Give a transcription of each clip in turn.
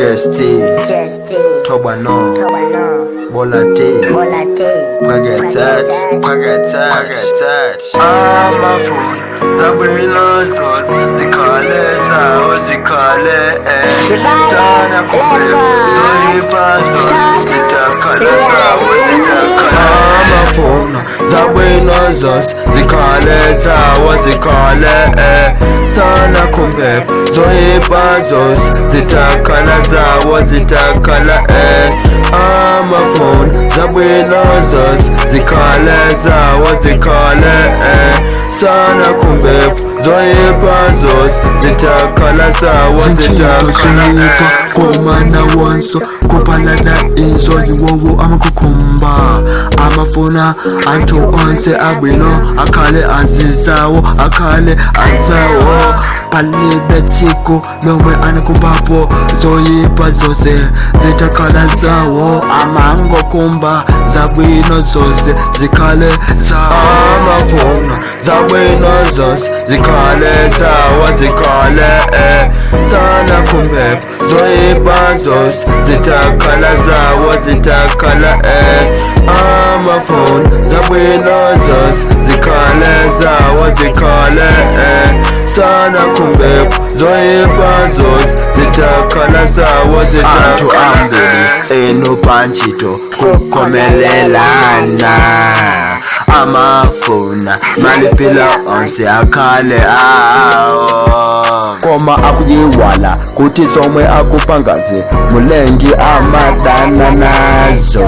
GST. GST. Toba no. Toba no. Bola T. Bola T. Pagatat, Pagatat, Pagatat. Amafoni zabwino zose zikhale zawo zikhale sana kumbe zoyipa zose zitakhala zawo zitakhala. Amafona zabwino zose zikhale zawo zikhale sana kumbe zoyipa zose zitakhala zawo zitakhala. Amafoni zabwino zose zikhale zawo zikhale sana kumbe zoyipa zose zitakhala zawo Zinchito zitakhala zoyipa komana wonso kupalana izo iwowo amakukumba amafuna anthu onse abwino akhale azizawo akhale azawo palibe tsiku lomwe anakumbapo zoyipa zonse zitakhala zawo amangokumba zabwino zonse zikhale zawo. Amafuna zabwino zonse zikhale zawo zikhale sana kumbe zoyipa zonse zitakhala zawo zitakhala. Amafuna zabwino zonse zikhale zawo zikhale sana kumbe zoyipa zonse zitakhala zawo Anthu zitakhala. Ambiri enu pantchito kukomelelana amafuna malipilo onse akhale awo koma akuyiwala kuti zomwe akupangazi mulengi amadana nazo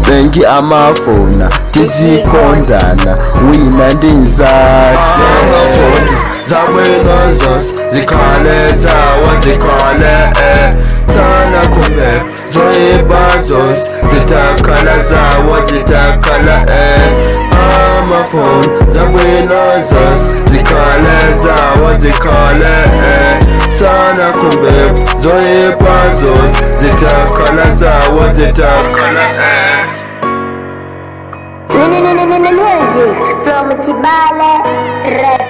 bengi amafuna tizikondana wina ndi nzake. Amafuna zabwino zonse zikhale zawo zikhale sana kumbe zoyipa zonse zitakhala zawo zitakhala. Amafuna zabwino zonse zikhale zawo zikhale sana kumbe zoyipa zonse zitakhala zawo zitakhala. Music from Kibale Records.